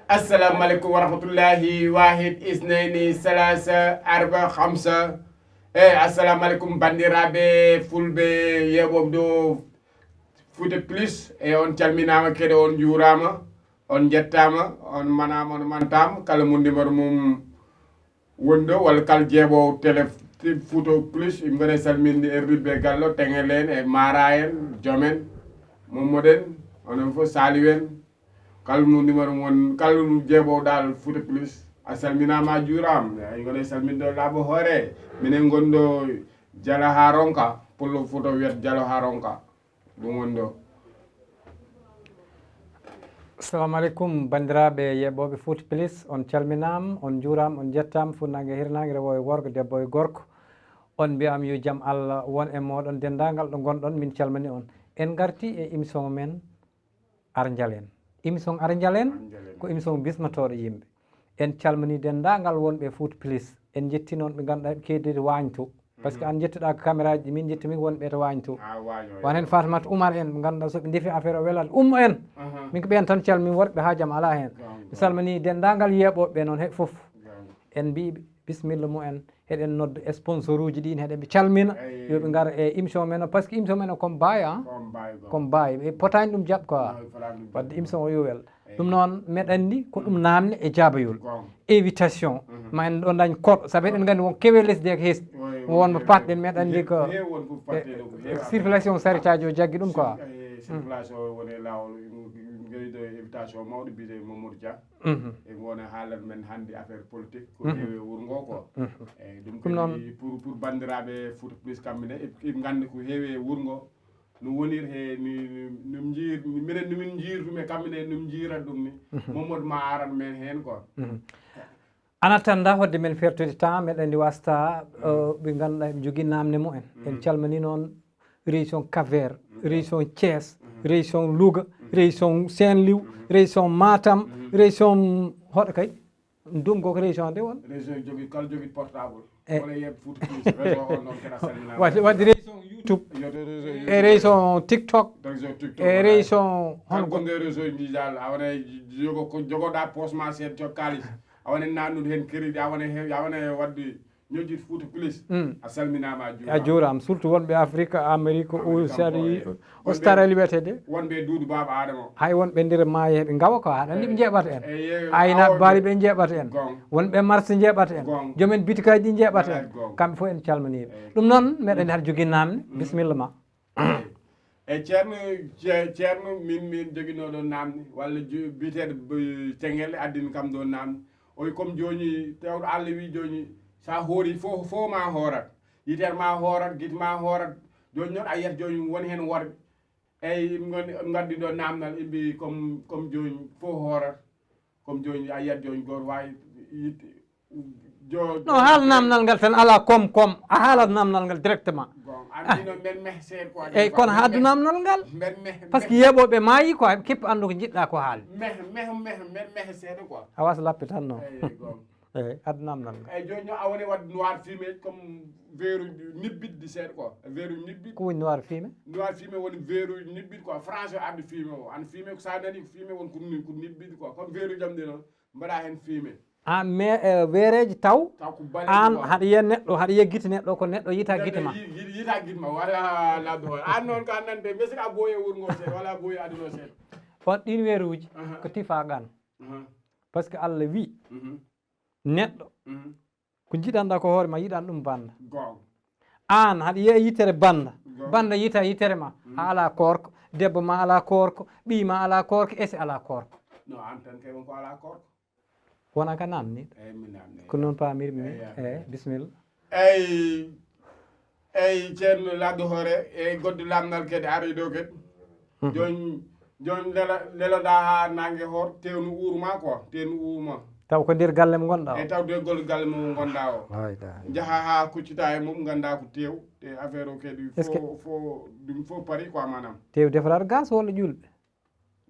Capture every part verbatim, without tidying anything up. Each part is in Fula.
Assalamu aleykum wa rahmatullahi, wahid, isnayni, salasa, arba, hamsa. Eyi, assalamu aleykum, banndiraaɓe fulɓe yeeɓooɓe ɗo Fouta Plus. E on calminaama kadi, on njuuraama, on njettaama, on manaama, on mantaama. Kala mo numéro mum woni ɗo, walla kala jeeɓoowo télé Fouta Plus, ɓe ngoni e salminde e Ribbe Gallo, Teŋel en, e Mara en, Joom en, Momod en, onon fof, Saliou en. Kala mo numéro mon, kala mo jeeɓoowo ɗo Fouta Plus, a salminaama, a juuraama. Ay, ngoni e salminde ɗo laaɓa hoore. Minen ngoni ɗo Jalo haa Ronka, pullo Fouta wiyata Jalo haa Ronka. Ɗum woni ɗo. Assalamu aleykum, banndiraaɓe yeeɓooɓe Fouta Plus, on calminaama, on njuuraama, on njettaama, fuɗnaange e hirnaange, rewo e worgo, debbo e gorko. On mbiya am yo jam Allah won e mooɗon, denndaangal ɗo ngonɗon, min calmini on. En ngarti e émission men, Ar Njalen. Émission Ar Njalen, Ar Njalen, ko émission bismotooɗo yimɓe. En calmini denndaangal wonɓe Fouta Plus. En njetti noon ɓe ngannduɗaa ɓe keediri waañ to. Par ce que, mhm, an njettuɗaa ko caméra ji, min njettumi wonɓe to waañ to. Ah, waañ o, won heen, ewa. Fatimata Oumar en, ɓe ngannduɗaa so ɓe ndefi affaire o welat, ummo en. Aha. Min ko ɓeen tan calmi, worɓe haa jam alaa heen. Goonga. Mi salmini denndaangal yeeɓooɓe ɓe noon he fof. Goonga. En mbiyi ɓe bisimilla mumen, heɗen nodda sponsor uji ɗin, heɗen ɓe calmina, eyi, yo ɓe ngar e émission men o, par ce que émission men o comme baay, ah. Comme baay, goonga. Comme baay, ɓe potaani ɗum jaɓ quoi. Non, ɓe potaani ɗum jaɓ. Wadde émission o yo wel. Eyi. Ɗum noon, meɗa anndi ko ɗum, mm, naamne e jaabayol. Goonga. Invitation. Mhm. Ma en ɗo dañ koɗo, sabu eɗen nganndi won kewe lesdi e hesɗi. Eyi, won mo patɗen, meɗa anndi ko, heewi won ko patteɗo, ko heewi circulation charrette aji o jaggi ɗum quoi. Cir-, eyi, circulation o woni e laawol, ngeydo invitation mawɗo biyetee Mamadou Dia. Mhm. E wona haalat men hannde affaire politique, ko, mhm, heewi e wuro ngo ko. Mhm. Eyi, ɗum kadi pour, pour banndiraaɓe Fouta Plus kamɓe ne, eɓe, eɓe nganndi ko heewi e wuro ngo. No wonir he, ni, ni, no njir-, minen no min njirtumi, kamɓe ne no njira ɗum ni. Mhm. Momod ma aran men heen ko. Mhm. En attendant, hoɗde men fertude temps, meɗen ndi wasta, mhm, uh, ɓe ngannduɗaa eɓe njogii naamne mumen. En, mhm, calmini noon région Cap-Vert, mhm, région Thiès, mhm, région Louga, mhm, région Saint-Louis, mhm, région Matam, mhm, région hoɗo kay? Ndungo ko région de won? Région jogi, kala jogi portable. Eh. Wala yeɓ Fouta Plus, région on noon kadi a salminaama. Wadde, wadde région YouTube. Yo to région e YouTube. Région TikTok. Région TikTok, e wala. Région kala honko? Gonɗo e région ji dal, a wona jogo ko jogoɗa poche ma seeɗa cok kaalis. A wona nannude heen crédit, a wona he-, a wona e wadde ñoƴƴit Fouta Plus. Mm. A salminaama, a juuraama. A juuraama. Surtout wonɓe Afrique, Amérique, Amérique Australie, Australie wiyetee de. Wonɓe Duudu Baaba Adama. Hay wonɓe nder maayo heɓe ngawa ko haɗa anndi ɓe njeeɓata en. Eyi, eyi, aynaaɓe baali ɓe njeeɓata en. Goonga. Wonɓe marché njeeɓata en. Goonga. Joomen bitikaji ɗi njeeɓata en. Eyi, goonga. Kamɓe fof en calminiiɓe. Eyi. Ɗum noon, meɗen, mm, haɗa jogii naamne. Mm. Bismilla ma. Eyi. E Ceerno, Ce-, Ceerno, min, min joginooɗo naamne, walla ju-, biyeteeɗo, eh, Teŋelle addini kam ɗo naamne. O wi comme jooni, tawɗo Allah wi jooni, so a hoori fof, fof ma hoorat. Yitere ma hoorat, gite ma hoorat. Jooni noon a yiyat jooni woni heen worɓe. Eyi, ngoni, ngaddi ɗo naamnal, imbi comme, comme jooni fof hoorat. Comme jooni a yiyat jooni gooto waawi yitte. Jo-, no, haal naamnal ngal tan, alaa koom, koom. A haalat naamnal ngal directement. Goonga. An, ah, mino mbeɗa mehe seeɗa quoi. Eyi, kono haal naamnal ngal. Mbeɗa mehe, par ce que mehe. Yeeɓooɓe maayi quoi, eɓe kippa anndu ko njiɗɗa ko haal. Mehe, mehe, mehe, mbeɗa mehe seeɗa quoi. A wasa lappi tan noon. Eyi, eyi, goonga. Eyi, haal naamnal ngal. Eyi, jooni noon a woni wadde noir fumé comme verre ñibbitɗi seeɗa quoi. Verre ñibbitɗi. Ko woni noir fumé? Noir fumé woni verre ñibbitɗi quoi. Français addi fumé o. An fumé ko sa nani ko fumé woni ko ni-, ko ñibbitɗi quoi. Comme verre jam ɗi noon. Mbaɗa heen fumé. Ah, mais, eh, weereeji taw, taw ko baleeɗi aan quoi. Haɗa yiya neɗɗo, haɗa yiya gite neɗɗo, ko neɗɗo yiyta gite ma. Neɗɗo yi-, yi-, yiyta gite ma, wala laado. Aan noon ko a nante, mais si a booyi e wuro ngo seeɗa, wala a booyi e aduna o seeɗa. On ɗiin weeruuji, aha, ko tifa gan. Aha. Par ce que Allah wi, mhm, neɗɗo, mhm, ko njiɗanɗa ko hoore ma, yiɗan ɗum bannda. Goonga. Aan haɗa yiya yitere bannda. Goonga. Bannda yiyta yitere ma. Mhm. A alaa koorko, debbo ma alaa koorko, ɓiy ma alaa koorko, ese alaa koorko. No, aan tan kay won ko alaa koorko. Wona ka naamni. Eyi, mi naamni. Ko noon paamirmi. Eyi, eyi, bisimilla. Eyi, eyi, ceerno laaɗo hoore, eyi, goddo laamnal kadi ari ɗo kadi. Mhm. Jooni, jooni lela-, leloɗaa haa naange hoor, teew no uurma quoi, teew no uurma. Taw ko nder galle mo ngonɗaa o? Eyi, taw nder gol-, galle mo ngonɗaa o. Hay da. Njaha haa kuccita e mum, ngannda ko teew, te affaire o kadi. Est-ce que fof, fof, ɗum fof pari quoi, maanaam. Teew defata gaz walla ƴulɓe?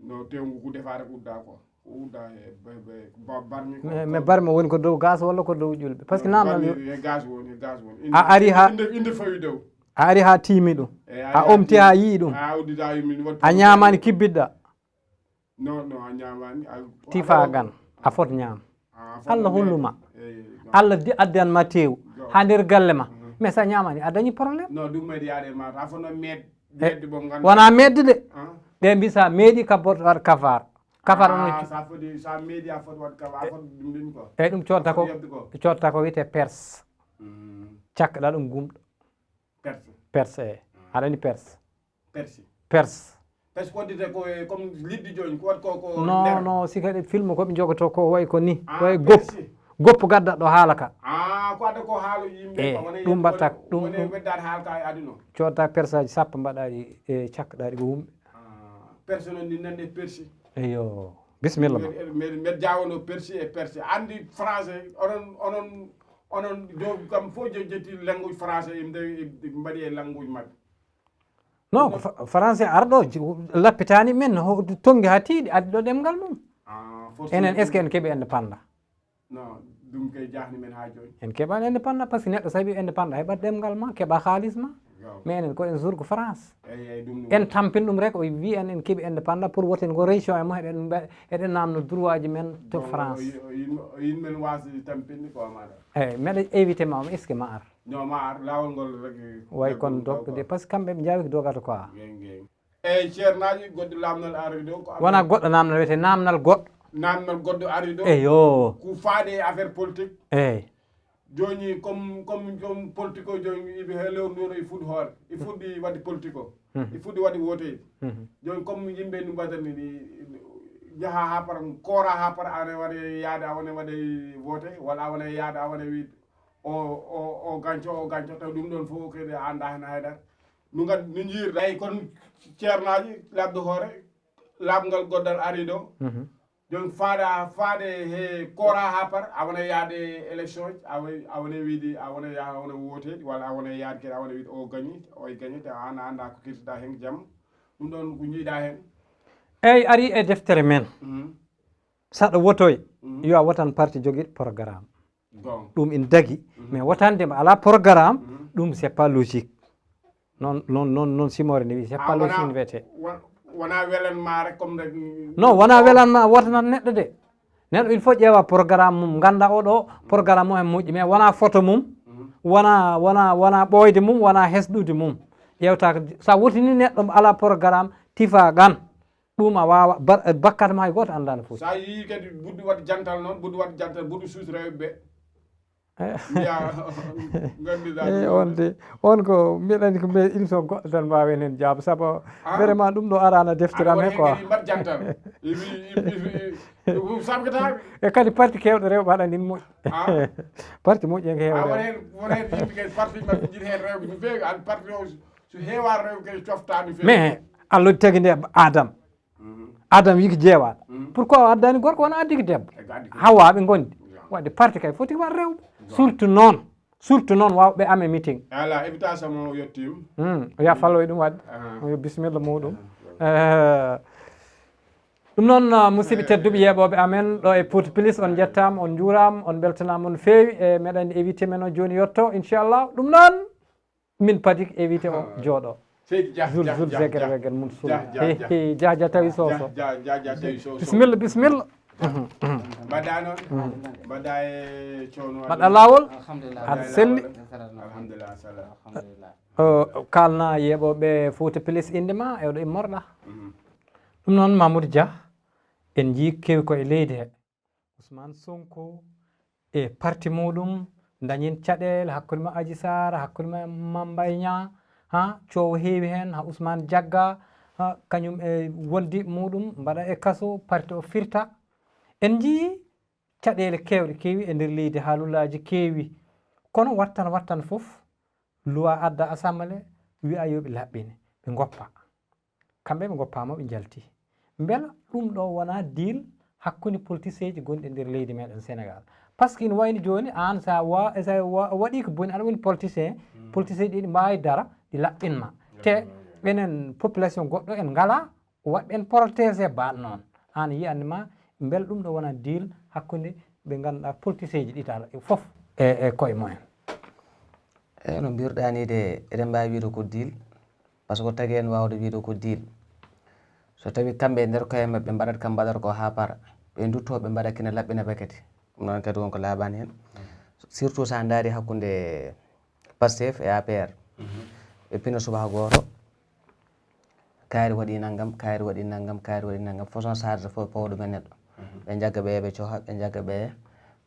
No, teew ngu ko defaade ko udda ko. Ko udda e be, be, ba-, barmi ko. Mais, mais barmi woni ko dow gaz walla ko dow ƴulɓe? Par ce que naamnal barmi yo e gaz woni, e gaz woni. A ari ha, inde, inde fawi dow. A ari ha tiimi ɗum. Eyi, a omti ha yii ɗum. A uddita yii ɗum. A ñaamaani kibbitɗa. Non, non, a ñaamaani. A, A fot ñaam. Ah, fot Allah hollu ma. Allah di addan ma teew ha nder galle ma. Mais sa ñamani a dañi problème. No, ɗum meɗi yaade ma. A fot no med. Medde bo ngannduɗaa. Wona medde de. Ɓe mbi sa meeɗi ka bot waɗ kafar. Kafar on. Ah, sa foti, sa meeɗi a fot waɗ kafar, a fot ɗum ɗin ko. Eyyi, ɗum cotta ko, cotta ko wiyete perse. Cakkaɗa ɗum gumɗo. Perse. Perse, eyyi. Aɗa anndi perse? Perse. Perse. Perse ko waɗde ko e, comme liɗɗi jooni, ko waɗ ko, ko non, non, si kadi film ko ɓe jogoto ko way ko ni, ah, way goppu, goppu gadda ɗo haala ka. Ah, ko adda ko haala yimɓe. Eyyi, ko wona ɗum mbaɗta, ɗum, wona ɗum weddaade haala ka e aduna. Cotta persaji sappo mbaɗaɗi e cakkaɗaɗi ko wumɓe. Ah, perse noon ni nande persi. Eyyo, bismillah. Mbeɗa jawano persi e perse. Anndi français, onon, onon, onon dow kam fof je-, jetti language français, e nde, e mbaɗi e language maɓɓe. Non, ko fa-, français arɗo, ji-, lappitaani men, ho-, tonngi haa tiiɗi, addi ɗo ɗemngal mum. Ah, enen, est-ce que en keɓi indépendant? Non, ɗum kay jahni men haa jooni. En keɓaani indépendant, parce que neɗɗo so heɓi indépendant, heɓat ɗemngal ma, keɓa haalis ma. Mais enen ko en zurgo France. Eyyi, eyyi, ɗum, ɗum. En tampin ɗum rek, o wi en, en keɓi indépendant pour woten ko région e mum, eɗen mba-, eɗen namno droit ji men to France. O, o, o, o yimɓe, o yimɓe men waasde tampinde ko maɗa. Eyyi, meɗa évité ma, est-ce que ma ar? No, ma ar, laawol ngol rek. Way kon dogde, parce que kamɓe ɓe njaawi ko dogata quoi. Eyyi, ceernaaji, goɗɗo naamnal ari ɗo, ko wona goɗɗo naamnal, wiyete naamnal goɗɗo. Naamnal goɗɗo ari ɗo. Eyyo. Ko faade e affaire politique. Eyyi. Jooni, comme, comme joom politique o jooni, iɓe he lewru ndu, e fuɗi hoore. E fuɗi waɗde politique o. E fuɗi waɗde woteeji. Jooni, comme yimɓe no mbaɗani ni, yaha haa para, koora haa para, a wona waɗa yaade, a wona waɗa wote, walla a wona yaade, a wona wiide, o, o, o ganco, o ganco, taw ɗum ɗon fof kadi a anndaa heen haydara. No ngad-, no njiirɗa. Eyi, kono ceernaaji, laɓɗo hoore, laaɓngal goɗɗal ari ɗo. Donc, faada, faade he koora haa par, a wona yaade élection, a wona, a wona wiide, a wona yaha, a wona wooteede, walla a wona yaade kadi, a wona wiide o gañi, o gañi, taw aan a anndaa ko kirtiɗaa heen jamma. Ɗum ɗon ko njiiɗaa heen? Eyi, ari e deftere men. Saɗa wotoy, yo a wotan parti jogiiɗo programme. Ɗum ina dagi, mais wotande mo alaa programme, ɗum c'est pas logique. Noon, noon, noon, noon Simoore ne wiyi, c'est pas logique wiyetee. Wona welan ma rek comme rek. Non, wona welan ma, wotanan neɗɗo de. Neɗɗo il faut ƴeewa programme mum, ngannda oɗo programme mum en moƴƴi, mais wona photo mum, wona, wona, wona ɓooyde mum, wona hesɗude mum. Ƴeewta ko, so a wotini neɗɗo mo alaa programme, tifa gan. Ɗum a waawa, bar-, bakkat ma hay gooto anndaani fof. So a yii kadi buddu waɗi jantal noon, buddu waɗi jantal, buddu suus rewɓe ɓe. Mbiya, ngannduɗaa ɗum. On de, on ko, mbiɗa anndi ko mbiya émission goɗɗo tan mbaawen heen jaabo, sabu vraiment ɗum ɗo araana deftere am he quoi. Mbaɗ jantal. Imi, imi, imi, imi, sabkataɓe. E kadi parti keewɗo rewɓe haɗa nin moƴƴi. Parti moƴƴi en ko heewa rewɓe. Won heen, won heen yimɓe kadi parti maɓɓe njiɗi heen rewɓe no feewi, an parti o so heewa rewɓe kadi coftaani feewi. Mais Allah tagi nde Adam. Adam yiki jeewaɗo. Pourquoi o addani gorko, wona addi ki debbo? Hawa ɓe ngondi. Waɗde parti kay foti waɗ rewɓe. Surtout noon. Surtout noon wawɓe ame meeting. Ala, invitation mo yettiima. Hmm, o yaa faloy ɗum waɗde. Yo bismilla muɗum. Eh, ɗum noon, ah, musidɓe tedduɓe yeeɓooɓe amen ɗo e Poti Plus, on njettaama, on njuuraama, on mbeltanaama no feewi. E meɗen invité men o jooni yetto, inchallah. Ɗum noon, min padik invité o jooɗo. Seydi Jah, Jules, Jah, Jules Jah, Zeger Jah. Weger mun Sulu. Jah, Jah, Jah. Jah, Jah tawi soso. Jah, Jah, Jah tawi soso. Bismilla, bismilla. Mbaɗɗa noon? Mbaɗɗa e coono? Mbaɗɗa laawol? Alhamdulillah. Aɗa selli? Alhamdulillah, salam. Alhamdulillah. O, kaalna yeeɓooɓe Fouta Plus innde ma e ɗo immorɗa. Ɗum noon, Mamoudou Dia, en njii kewi ko e leydi he. Ousmane Sonko e parti muɗum dañin caɗeele hakkunde ma Adji Sarr, hakkunde ma Mame Mbaye Niang, ha, coow heewi heen, ha Ousmane Diagga, ha, kañum e wondiiɓe muɗum mbaɗa e kaso, parti o firta. En njii caɗeele keewɗe keewi e nder leydi, haalullaaji keewi. Kono wattan, wattan fof, luwa adda assemblée, wiya yo ɓe laɓɓine, ɓe ngoppa. Kamɓe ɓe ngoppaama, ɓe njalti. Mbela ɗum ɗo wona deal hakkunde politicienji gonɗi nder leydi meɗen Sénégal? Parce que ina wayno jooni, aan sa wa-, sa wa-, waɗi ko boni, aɗa woni politicien, politicien ɗi mbaawi dara, ɗi laɓɓin ma. Te enen population goɗɗo en ngala, waɗɓe en protégé baal noon. Aan yiyanma, mbela ɗum ɗo wona deal hakkunde ɓe ngannduɗaa politicienji ɗi tara e fof e, e koye mumen? Eyi, no mbiruɗaa ni de, eɗen mbaawi wiide ko deal, par ce que tagi en waawde wiide ko deal. So tawi kamɓe e nder koye maɓɓe mbaɗat kam mbaɗata ko haa para, ɓe ndutto ɓe mbaɗa kine laɓɓina ɓe kadi. Ɗum noon kadi won ko laaɓaani heen. Surtout so a ndaari hakkunde Pastef e A P R. Ɓe pina subaka gooto, kaari waɗi nanngam, kaari waɗi nanngam, kaari waɗi nanngam, façon charge fof pawa ɗum e neɗɗo. Ɓe njagga ɓe, ɓe coha, ɓe njagga ɓe,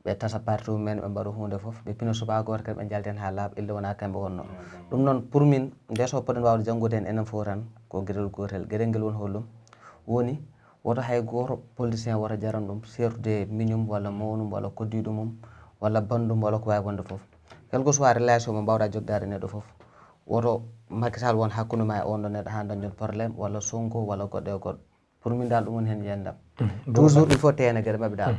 ɓe tasa parti mumen, ɓe mbaɗa huunde fof, ɓe pina subaka gooto kadi, ɓe njalta heen haa laaɓa, ille wonaa kamɓe wonnoo. Ɗum noon, pour min, nde so poɗen waawde janngude heen enen fof tan, ko geɗel gootel. Geɗel ngel woni holɗum? Woni, woto hay gooto politicien wota jaran ɗum, seertude miñum walla mawnum walla koddiiɗo mum walla banndum walla ko waawi wonde fof. Quel que soit relation mo mbaawɗaa jogdaade e neɗɗo fof, woto Macky Sall won hakkunde ma e oon ɗo neɗɗo haa dañjon problème, walla Sonko, walla goɗɗo e goɗɗo. Pour min dal, ɗum woni heen yiyannde am. Toujours, il faut teena geɗe maɓɓe dal.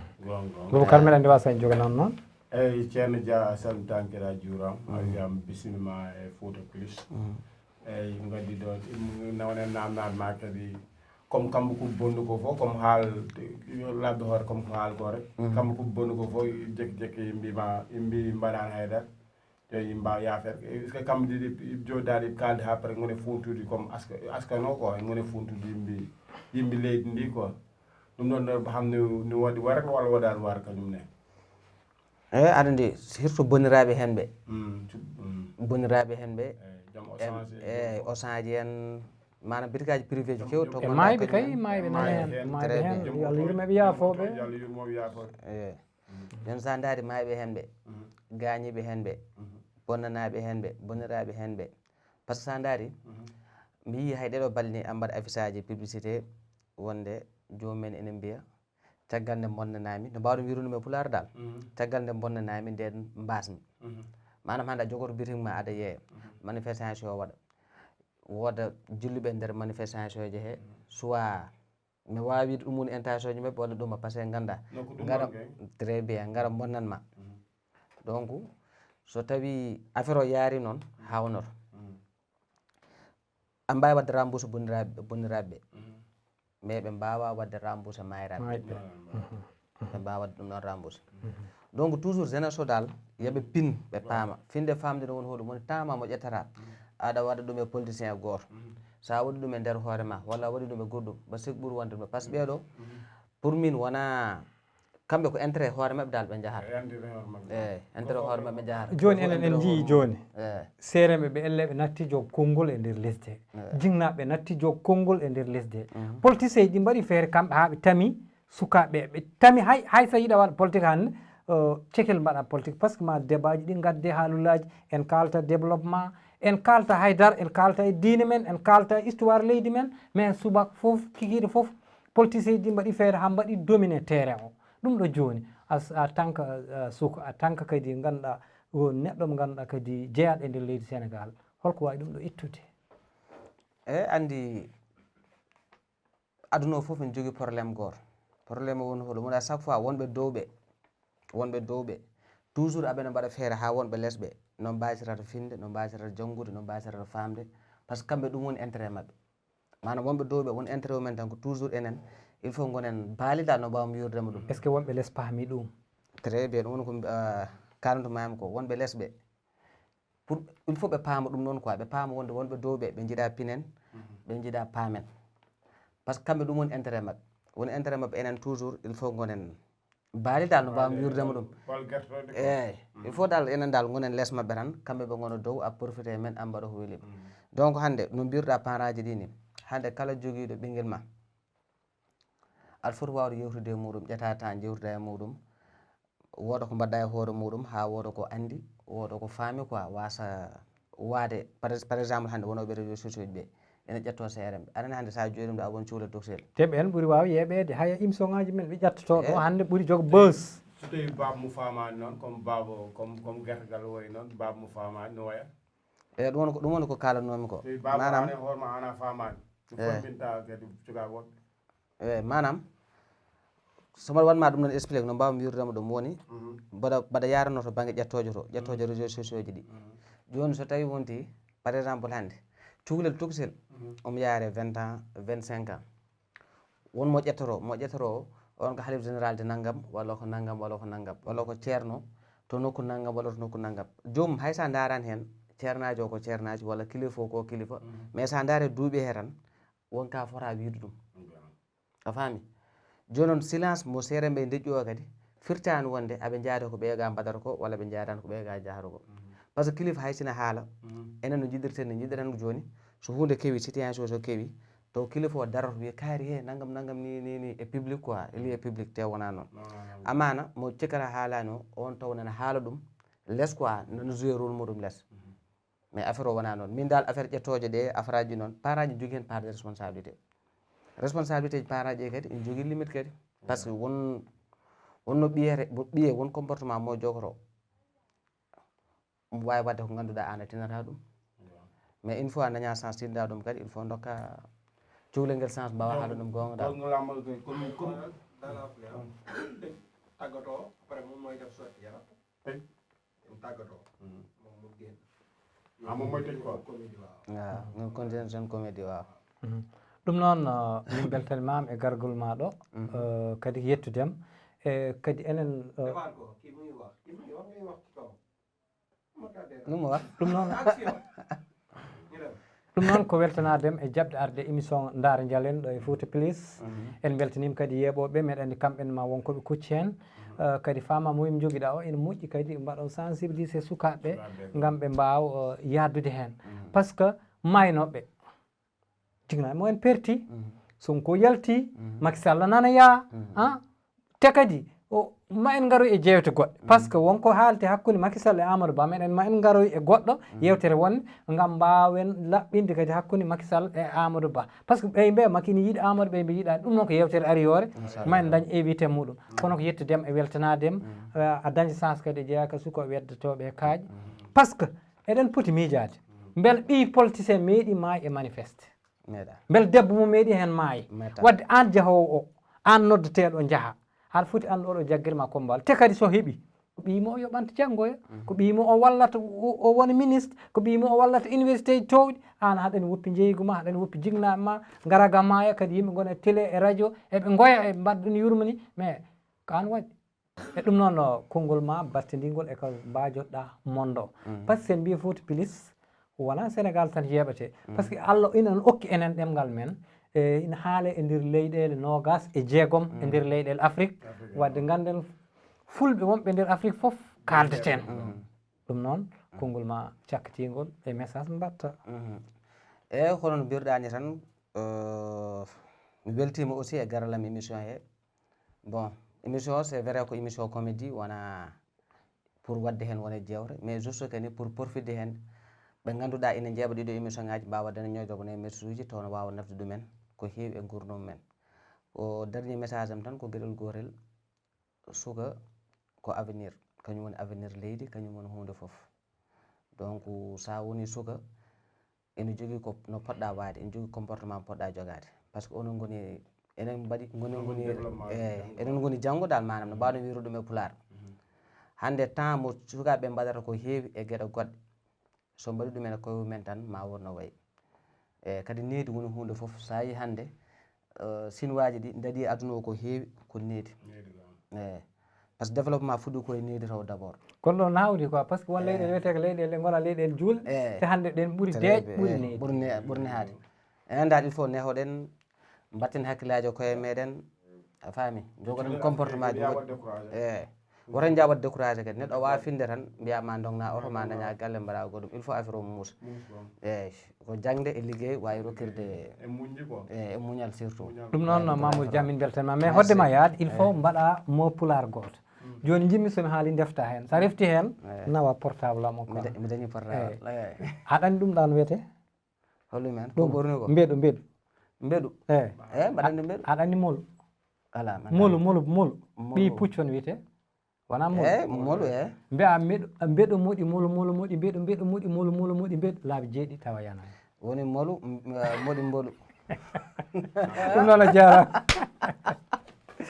Boubacar, mbeɗa anndi wasa en joganan noon. Eeyi, Ceerno Dia, a salmitaama kadi a juuraama. A wiyaama bisimilla e Fouta Plus. Eeyi, ngaddi ɗo, nawne naamnaade ma kadi, comme kamɓe ko bonnude ko fof, comme haal, yo labde hoore, comme ko haal ko rek. Kamɓe ko bonnude ko fof, jekki jekki mbiima, mbi mbaɗaani hay dara. Yo yimɓe mbaaw yaafeede. Est-ce que kamɓe ɗiɗi jooɗaade kaalde haa pare ngoni fontudi comme aska-, askano ko, ngoni fontudi yimɓe, yimɓe leydi ndi ko. Ɗum ɗon ɗo xam ne ni waɗi war walla waɗaani war kañum ne? Eeyi, aɗa anndi, surtout boniraaɓe heen ɓe. Mm, tu-, mm. Boniraaɓe heen ɓe. Eeyi, joom Orange en, eeyi, Orange en, maanaam bitikaaji privé ji keewɗi to e gonɗa maayɓe kañum kay, en. Maayɓe nana heen, maayɓe heen. Très bien. Yo Allah yurmo ɓe, yaafoo ɓe. Yo Allah yurmo ɓe, yaafoo ɓe. Eeyi. Jooni so a ndaari maayɓe heen ɓe, gaañiiɓe heen ɓe, bonnanaaɓe heen ɓe, boniraaɓe heen ɓe. Par ce que so a ndaari, mi yii hay ɗeɗo balɗe ni a mbaɗa affiche aji publicité wonde joomum en ene mbiya, caggal nde bonnanaami, no mbaawɗon wirude ɗum e pulaar dal, caggal nde bonnanaami nden mbaasmi. Maanaam hannde a jogoto bitik ma aɗa yeeya, manifestation o waɗa, wooda jilluɓe e nder manifestation ji he, soit mi waawi wiide ɗum woni intention ji maɓɓe walla ɗum, parce que ngannda, ngara, très bien, ngara bonnan ma. Donc, so tawi affaire o yaari noon, hawnoto. A mbaawi waɗde remboursé boniraaɓe, boniraaɓe ɓe. Mais ɓe mbaawaa waɗde remboursé maayiraaɓe ɓe. Ɓe mbaawaa waɗde ɗum ɗoon remboursé. Donc, toujours, jeunesse o dal, yo ɓe pin, ɓe paama. Finde faamde no woni hoɗum woni temps ma mo ƴettata. Aɗa waɗa ɗum e politicien gooto. So a waɗi ɗum e nder hoore ma, walla a waɗi ɗum e goɗɗum, mbaɗa sikki ɓuri wonde ɗum. Parce que ɓeeɗo, pour min, wonaa kamɓe, ko intérêt hoore maɓɓe dal ɓe njahata. Eeyi, intérêt hoore maɓɓe njahata. Jooni enen en njiyii jooni. Eeyi. Seeremɓe ɓe ellee ɓe natti jog konngol e nder lesdi he. Eeyi. Jinnaaɓe natti jog konngol e nder lesdi he. Politicien ji ɗi mbaɗi feere kamɓe haa ɓe tami sukaaɓe. Ɓe tami hay, hay so yiɗa waɗa politique hannde, eh, cekel mbaɗa politique. Parce que ma débat ji ɗi ngadde haalulaaji, en kaalta développement, en kaalta haydara, en kaalta e diine men, en kaalta e histoire leydi men, mais subaka fof, kikiiɗe fof, politicien ji ɗi mbaɗi feere haa mbaɗi dominer terrain o. Ɗum ɗo jooni, a, a tant que, a, suka, a tant que kadi ngannduɗaa, o neɗɗo mo ngannduɗaa kadi jeyaaɗo e nder leydi Sénégal, holko waawi ɗum ɗo ittude? Eeyi, anndi, aduna o fof ene jogii problème gooto. Problème o woni holo? Woni à chaque fois wonɓe dow ɓe, wonɓe dow ɓe, toujours aɓe no mbaɗa feere haa wonɓe les ɓe no mbaasirata finde, no mbaasirata janngude, no mbaasirata faamde, parce que kamɓe ɗum woni intérêt maɓɓe. Maanaam wonɓe dow ɓe won intérêt mumen tan ko toujours enen, il faut ngonen baali dal no mbaawmi wirude mo ɗum. Est-ce que wonɓe les paami ɗum? Très bien, ɗum woni ko, ah, kaalanto maami ko, wonɓe les ɓe. Pour, il faut ɓe paama ɗum noon quoi, ɓe paama wonde wonɓe dow ɓe, ɓe njiɗa pinen, ɓe njiɗa paamen. Parce que kamɓe ɗum woni intérêt maɓɓe. Woni intérêt maɓɓe enen toujours, il faut ngonen baali dal no mbaawmi wirude mo ɗum. Eeyi, il faut dal enen dal ngonen les maɓɓe tan, kamɓe ɓe ngona dow, a profité e men, a mbaɗa ko weli ɓe. Donc hannde, no mbiruɗa parent ji ɗi ni, hannde kala jogiiɗo ɓinngel ma, aɗa foti waawde yewtude e muɗum, ƴetta temps njeewtida e muɗum, wooda ko mbaɗɗa e hoore muɗum, haa wooda ko anndi, wooda ko faami quoi, wasa waade, par, par exemple, hannde wonooɓe réseaux sociaux ji ɓe, ene ƴettoo seeremɓe. Aɗa anndi hannde so a jooɗii ɗum ɗo, a won cukalel tokosel. Te ɓeen ɓuri waawi yeeɓeede, haya émission ngaji men ɓe ƴettoto ɗo hannde ɓuri jogo buzz. So tawi baaba mo faamaani noon, comme baaba, comme, comme gertogal wayi noon, baaba mo faamaani no waya? Eeyi, ɗum woni ko, ɗum woni ko kaalatnoomi ko. So tawi baaba maanaam, aan e hoore ma aan a faamaani, no forminta kadi cukaaɓe woɓɓe? Eeyi, maanaam, so mbaɗa waɗ ma ɗum noon explique, no mbaawmi wirude ma ɗum woni, mbaɗa, mbaɗa yaarano to bannge ƴettoojo to, ƴettoojo réseaux sociaux ji ɗi. Jooni so tawi wonti, par exemple, hannde, cukalel tokosel, omo yaare vingt ans, vingt-cinq ans. Won mo ƴettoro, mo ƴettoro o, on ko halif général de nanngam, walla ko nanngam, walla ko nanngam, walla ko ceerno to nokku nanngam, walla to nokku nanngam. Joomum, hay so a ndaaraani heen, ceernaajo o ko ceernaajo, walla kilifa o ko kilifa, mais so a ndaari duuɓi he tan, won ka fota wiide ɗum. A faami? Jooni noon, silence mo seerenɓe ndeƴƴu o kadi firtaani wonde aɓe njaada ko ɓeya ga mbaɗata ko, walla ɓe njaadaani ko ɓeya ga njahata ko. Par ce que kilifa hay sina haala, enen no njiɗirten ni, njiɗiren ko jooni, so huunde kewi, situation so kewi, taw kilifa o daroto wiya kaari he, nangam, nangam, ni, ni, ni, e public quoi, e lieu public, te wonaa noon. Amaana mo cikkata haalaani o, on taw nana haala ɗum, les quoi, nana jouer rôle muɗum les. Mais affaire o wonaa noon. Min dal affaire ƴettooje ɗe, affaire aji ɗi noon, parent aji jogii heen part de responsabilité. Responsabilité ji parent aji ɗi kadi, ene jogii limite kadi. Par ce que won, won no ɓiyete, ɓiye won comportement mo jogoto. Omo waawi waɗde ko ngannduɗaa aan a tinata ɗum. Mais une fois a dañaa chance tinda ɗum kadi, il faut ndokka cukalel ngel chance, mbaawa haalde ɗum goonga dal. Goonga laamu ngal kono, kono Dala fuya. Taggoto, après moom mooy def sortie, ah. Ɗum taggoto. Moom mu génn. Ah, moom mooy tëj quoi. Comédie, waaw. Waaw, ngam continuation comédie, waaw. Mhm. Ɗum noon, uh, min mbeltanimaama e gargol maa ɗo. Mhm. Uh, kadi yettudem. E kadi enen, uh, Defaat ko, kii mu ngi wax, kii mu ngi wax, ngay wax ci kaw. Ɗum o wax. Ɗum noon, ɗum noon ko weltanaadem e jaɓde arde émission Ndaar Njalen ɗo e Fouta Plus. Mhm. En mbeltaniima kadi yeeɓooɓe, meɗen anndi kamɓe ne ma won ko ɓe kucci heen. Mhm. Eh, kadi faama mo min njogiɗaa o ene moƴƴi kadi mbaɗon sensibiliser sukaaɓe ngam ɓe mbaawa, eh, yahdude heen. Mhm. Par ce que maaynooɓe, jigna mo en perti, Sonko yalti, Macky Sall nana yaa, ah, te kadi, o, ma en ngaroy e jeewte goɗɗe. Par ce que wonko haalti hakkunde Macky Sall e Amadou Ba, meɗen ma en ngaroy e goɗɗo, yewtere won, ngam mbaawen laɓɓinde kadi hakkunde Macky Sall e Amadou Ba. Par ce que ɓey mbiya Macky ne yiɗi Amadou, ɓey mbiya yiɗaani. Ɗum noon ko yewtere ariyoore, ma en dañ évité muɗum. Kono ko yettude e weltanaade, eh, a daña chance kadi e jeyaa ka suka weddotooɓe e kaaƴe. Par ce que eɗen poti miijaade. Mbel ɓii politicien meeɗi maay e manifeste? Meeɗaa. Mbel debbo mo meeɗi heen maayi? Meeɗaa. Wadde aan jahoowo o, aan noddeteeɗo o njaha. Aɗa foti aan ɗo ɗo jaggirma kombal. Te kadi so heɓi, ko ɓii mo o yoɓanta janngoya. Ko ɓii mo o wallata, o, o wona ministre, ko ɓii mo o wallata université ji toowɗi. Aan haɗani woppi njeeygu ma, haɗani woppi jignaaɓe ma, ngara ga maaya kadi yimɓe ngona e télé, e radio, eɓe ngoya, e mbaɗa ɗum yurmani. Mais ko aan waɗi. E ɗum noon, o, konngol ma battindiingol e ko mbaajotoɗaa mondo. Par ce que sen mbiyi Fouta Plus, wonaa Sénégal tan yeeɓete. Par ce que Allah ina okki enen ɗemngal men, e ina haale e nder leyɗeele noogas e jeegom e nder leyɗeele Afrik. Wadde ngannden fulɓe wonɓe nder Afrik fof kaaldeten. Ɗum noon, konngol ma cakkitiingol e message mbaɗta. Eeyi, hono no mbiruɗaa ni tan, eh, mi weltiima aussi e garal am émission he. Bon, émission o, c'est vrai ko émission comédie, wona pour waɗde heen wona jeewte, mais juste que ni pour profitde heen ɓe ngannduɗaa ina njeeɓa ɗiɗo émission ngaji, mbaawa dañde ñoyde ko ne message uji, taw no waawa nafde ɗumen ko heewi e nguurndam men. O dernier message am tan ko geɗel gootel, suka ko avenir, kañum woni avenir leydi, kañum woni huunde fof. Donc, so a woni suka, ene jogii ko no poɗɗa waade, ene jogii comportement poɗɗa jogaade. Par ce que onon ngoni, enen mbaɗi, ngoni, ngoni, eh, enen ngoni janngo dal, maanaam, no mbaawɗen wiide ɗum e Pulaar. Hannde temps mo sukaaɓe mbaɗata ko heewi e geɗe goɗɗe. So mbaɗi ɗum en e koye men tan, ma won no wayi. E kadi needi woni huunde fof. So a yii hannde, eh, Sinwaaji ɗi ndaɗi aduna o ko heewi ko needi. Needi, waaw. Eh, par ce que développement fuɗɗi ko e needi taw d'abord. Kono ɗo nawdi quoi, par ce que won leyɗeele wiyetee ko leyɗeele ɗe ngonaa leyɗeele juulɗe, te hannde ɗen ɓuri deeƴ, ɓuri needi. Ɓuri ne-, ɓuri nehaade. Enen dal, il faut nehoɗen, mbatten hakkillaaji e koye meɗen, a faami? Jogoɗen comportement ji moƴƴi. Eh, woto en njaɓat découragé kadi. Neɗɗo o waawa finde tan, mbiya ma ndogna oto, ma daña galle, mbaɗa goɗɗum. Il faut affaire o muusa. Muusa, waaw. Eeyi, ko jaŋde e liggey waawi rokkirde. E muñde quoi. E, e muñal surtout. Muñal. Ɗum noon, waawi Mamour Dia, min mbeltanima. Mais hoɗde ma yaade, il faut mbaɗa mot pulaar gooto. Jooni njiɗmi so mi haali ndefta heen. So a refti heen, nawa portable am o quoi. Mi da-, mi dañi portable. Eeyi. Eeyi. Aɗa anndi ɗum ɗaan wiyetee? Holɗum en? Ko ɓorni ko? Mbeɗu, mbeɗu. Mbeɗu? Eeyi. Eeyi, mbaɗen mbeɗu. Aɗa anndi molu? Alaa, mi anndaa. Molu, molu, molu. Molu. Ɓii puccu on wiyetee? Wonaa molu. Eeyi, molu, eeyi. Mbiya mbeɗu, mbeɗu moɗi, molu, molu moɗi, mbeɗu, mbeɗu moɗi, molu, molu moɗi, mbeɗu. Laabi jeeɗiɗi tawa yanaani. Woni molu, m-, eh, moɗi mbolu. Ɗum noon a jaaraama.